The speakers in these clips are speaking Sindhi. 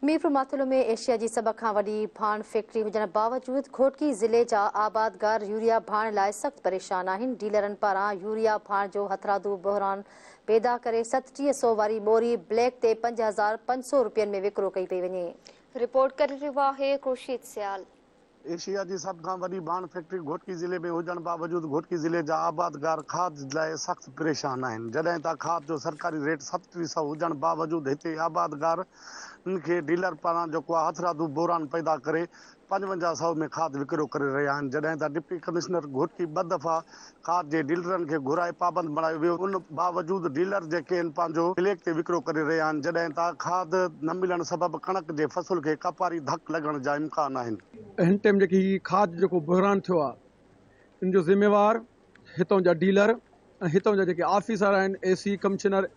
ميرپورماٿيلو ۾ ايشيا جي سڀ کان وڏي ڀاڻ فيڪٽري هجڻ باوجود گهوٽڪي ضلعي جا آبادگار يوريا ڀاڻ لاء سخت پريشان آهن. ڊيلرن پاران يوريا ڀاڻ جو هٿرادو بحران پيدا ڪري 37 سئو واري ٻوري بليڪ تي 5500 رپين ۾ وڪرو ڪئي پئي وڃي. رپورٽ ڪري رهيو آهي خورشيد سيال. ايشيا جي سڀ کان وڏي ڀاڻ فيڪٽري گهوٽڪي ضلعي ۾ هجڻ باوجود گهوٽڪي ضلعي جا آبادگار کاڌ لاء سخت پريشان آهن، جڏهن ته کاڌ جو سرڪاري ريٽ 37 سئو هجڻ باوجود هتي آبادگارن کي ڊيلر پاران جيڪو آهي هٿرادو بحران پيدا ڪري 55 سئو ۾ کاڌ وڪرو ڪري رهيا آهن، جڏهن ته ڊپٽي ڪمشنر گهوٽڪي ٻه دفعا کاڌ جي ڊيلرن کي گهرائي پابند بڻايو ويو ان باوجود ڊيلر جيڪي آهن پنهنجو بليڪ تي وڪرو ڪري رهيا آهن جڏهن ته کاڌ نه ملڻ سبب ڪڻڪ جي فصل کي ڪاپاري ڌڪ لڳڻ جا امڪان آهن. هن ٽيم جيڪي هي کاڌ جو جيڪو بحران ٿيو آهي ان جو ذميوار هتان جا ڊيلر ۽ هتان جا جيڪي آفيسر آهن اي سي ڪمشنر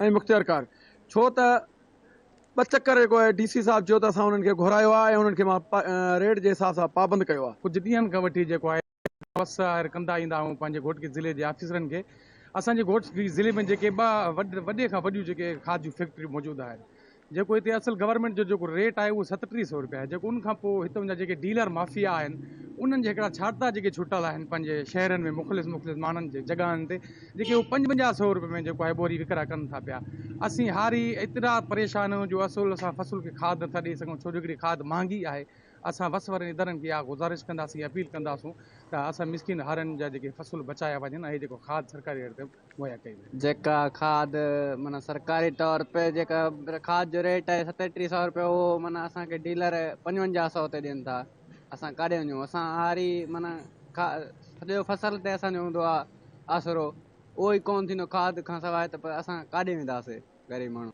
۽ مختيارڪار ڇو ته ٻه چڪر جيڪو آهي ڊي سي صاحب چيو ته اسان انهن کي گهرايو آهي ۽ انهن کي مان ريٽ جي حساب سان پابند ڪيو آهي. ڪجهه ڏينهن کان وٺي جيڪو آهي وس آهر ڪندا ايندا آهيون پنهنجي گهوٽڪي ضلعي جي آفيسرن کي اسان جي گهوٽڪي ضلعي ۾ جيڪي ٻه وڏي کان وڏيون جيڪي کاڌ جون فيڪٽريون موجود آهن جيڪو هتي اصل گورنمينٽ جو جيڪو ريٽ آهي اهو 37 سئو روپيا آهي جيڪو ان کان پوء هتان جا جيڪي ڊيلر مافيا آهن انهن جي هڪڙا ڇاڙتا جيڪي ڇٽل آهن پنهنجي شهرن ۾ مختلف مختلف ماڻهن جي جڳهن تي جيڪي هو 55 سئو روپئي ۾ جيڪو آهي ٻوري وڪرا ڪن ٿا پيا اسين هاري ايترا پريشان آهيون جو اصل اسان فصل کي کاڌ نٿا ڏئي سگهون ڇو جو هڪڙي کاڌ مهانگي آهي اسان وس وارن ادارن کي اها گذارش ڪنداسين اپيل ڪنداسون ته اسان مسڪين هارين جا جيڪي فصل بچايا وڃن ۽ جيڪو کاڌ سرڪاري ريٽ تي مهيا ڪئي وڃي. جيڪا کاڌ معنيٰ سرڪاري طور تي جيڪا کاڌ جو ريٽ آهي 37 سئو روپيا اهو معنيٰ اسان کي ڊيلر 55 سئو تي ڏين ٿا اسان ڪاڏي وڃون اسان هاري معنيٰ سڄو فصل تي اسان جو هوندو آهي آسرو اهو ئي ڪونه ٿيندو کاڌ کان سواء ته پوء اسان ڪاڏي وينداسي غريب ماڻهو.